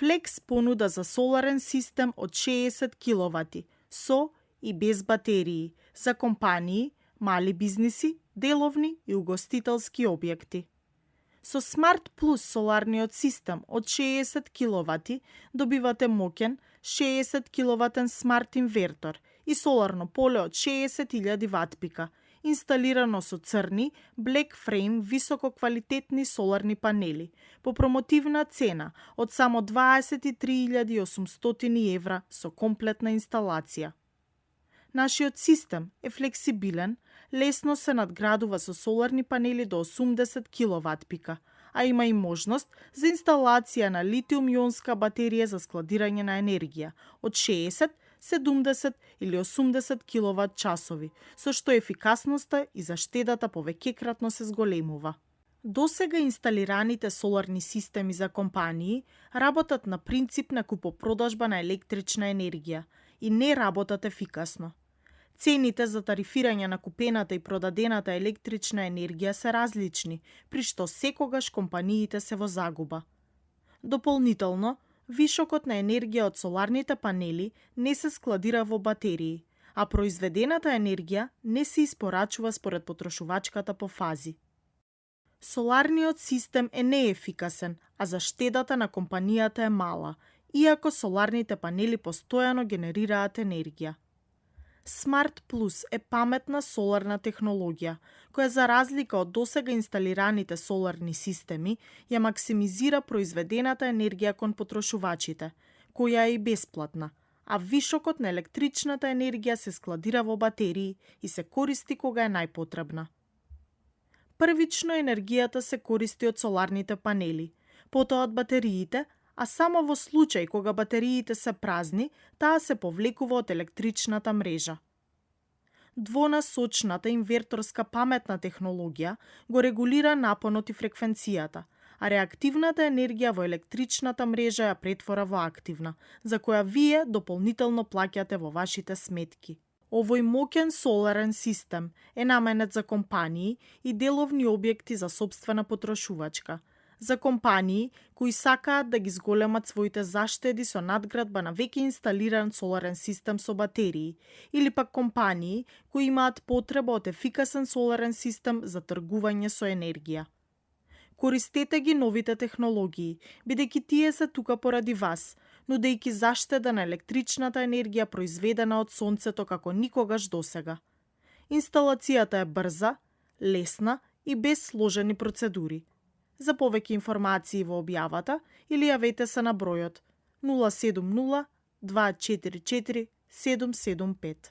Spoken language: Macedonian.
Flex понуда за соларен систем од 60 киловати, со и без батерии, за компании, мали бизниси, деловни и угостителски објекти. Со Smart Plus соларниот систем од 60 киловати добивате моќен 60 киловатен смарт инвертор и соларно поле од 60.000 ватпика, инсталирано со црни, Black Frame висококвалитетни соларни панели, по промотивна цена од само 23.800 евра со комплетна инсталација. Нашиот систем е флексибилен, лесно се надградува со соларни панели до 80 киловатпика, а има и можност за инсталација на литиум-ионска батерија за складирање на енергија од 60, 70 или 80 киловат часови, со што ефикасноста и заштедата повеќекратно се зголемува. Досега инсталираните соларни системи за компании работат на принцип на купопродажба на електрична енергија и не работат ефикасно. Цените за тарифирање на купената и продадената електрична енергија се различни, при што секогаш компаниите се во загуба. Дополнително, вишокот на енергија од соларните панели не се складира во батерии, а произведената енергија не се испорачува според потрошувачката по фази. Соларниот систем е неефикасен, а заштедата на компанијата е мала, иако соларните панели постојано генерираат енергија. Smart Plus е паметна соларна технологија, која за разлика од досега инсталираните соларни системи, ја максимизира произведената енергија кон потрошувачите, која е и бесплатна, а вишокот на електричната енергија се складира во батерии и се користи кога е најпотребна. Првично енергијата се користи од соларните панели, потоа од батериите, а само во случај кога батериите се празни, таа се повлекува од електричната мрежа. Двонасочната инверторска паметна технологија го регулира напонот и фреквенцијата, а реактивната енергија во електричната мрежа ја претвора во активна, за која вие дополнително плаќате во вашите сметки. Овој моќен соларен систем е наменет за компании и деловни објекти за сопствена потрошувачка, за компании кои сакаат да ги зголемат своите заштеди со надградба на веќе инсталиран соларен систем со батерии, или пак компании кои имаат потреба од ефикасен соларен систем за тргување со енергија. Користете ги новите технологии, бидејќи тие се тука поради вас, нудејќи заштеда на електричната енергија произведена од сонцето како никогаш досега. Инсталацијата е брза, лесна и без сложени процедури. За повеќе информации во објавата или јавете се на бројот 070 244 775.